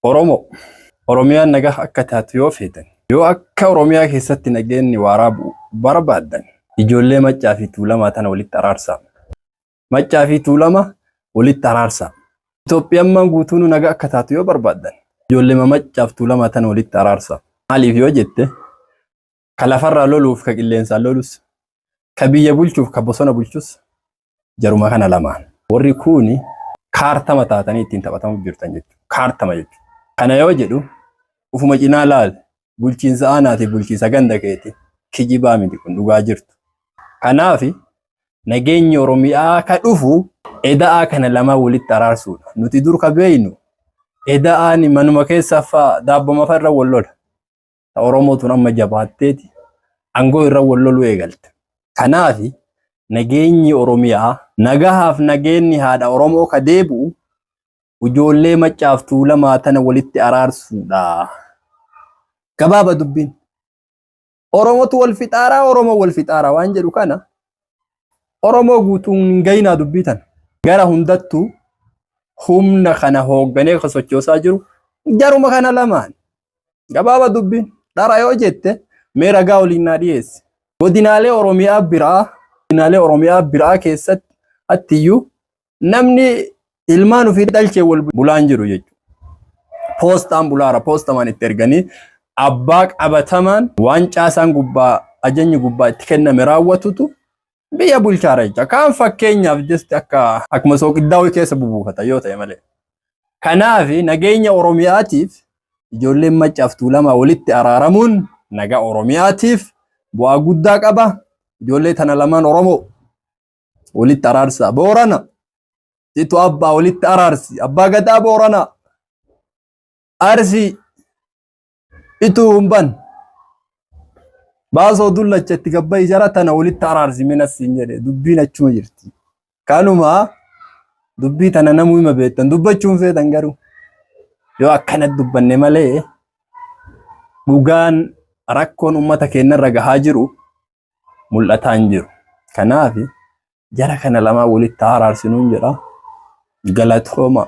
Oromoo, Oromiyaan nagaa akka taatu yoo feetan, yoo akka Oromiyaa keessatti nageenni waaraa bu'u barbaaddan, ijoollee Maccaa fi Tuulamaa tana walitti araarsaa. Maccaa fi Tuulama walitti araarsaa. Itoophiyammaan guutuunuu nagaa akka taatu yoo barbaaddan, ijoolleema Maccaa fi Tuulamaa tana walitti araarsaa. Maaliif yoo jette, ka lafarraa loluuf ka qilleensaan lolus, ka biyya bulchuuf ka bosona bulchus jaruma kana lamaan. Warri kuuni kaartama taatanii ittiin taphatamuuf jirtan jechuudha. Kaartama jechuudha. Kana yoo jedhu ufuma cinaa laal bulchiinsa aanaati bulchiinsa ganda keeti kijibaa miti kun dhugaa jirtu. Kanaaf nageenyi Oromiyaa ka dhufu eda'aa kana lamaan walitti araarsuudha. Nuti dur ka beeynu eda'aan manuma keessa faa daabboma fa irra wal lola. Ta Oromoo tun amma jabaatteeti aangoo irra wal loluu eegalte. Kanaaf nageenyi Oromiyaa nagahaaf nageenyi haadha Oromoo ka deebi'u ijoollee Maccaaf Tuulamaa tana walitti araarsuudha. Gabaaba dubbiin. Oromotu wal fixaaraa Oromoo wal fixaaraa waan jedhu kana Oromoo guutuun hin gayinaa dubbii tana. Gara hundattuu humna kana hoogganee ka sochoosaa jiru jaruma kana lamaan. Gabaaba dubbiin dhara yoo jette mee ragaa waliin naa dhiyeessi. Godinaalee Oromiyaa biraa godinaalee Oromiyaa biraa keessatti attiyyuu namni ilmaan ofii dhalchee wal bulaan jiru jechuudha. Poostaan bulaara poostamaan itti erganii abbaa qabatamaan waan caasaan gubbaa ajajni gubbaa itti kenname raawwatutu biyya bulchaara jecha. Kaan fakkeenyaaf just akka akkuma sooqiddaawii keessa bubuufata yoo ta'e malee. Kanaaf nageenya Oromiyaatiif ijoolleen Maccaaf Tuulamaa walitti araaramuun nagaa Oromiyaatiif bu'aa guddaa qaba. Ijoollee tana lamaan Oromoo walitti araarsaa. Boorana situ abbaa walitti araarsi. Abbaa Gadaa Boorana Arsii Ituu humban baasoo dullacha itti gabba'i jara tana walitti araarsi minas siin jedhe dubbiin achuma jirti. Kanuma dubbii tana namuu hima beektan dubbachuun feetan garuu yoo akkana dubbanne malee dhugaan rakkoon uummata keenyarra gahaa jiru mul'ataa hin jiru. Kanaaf jara kana lamaan walitti araarsinuun jedha. Galatooma.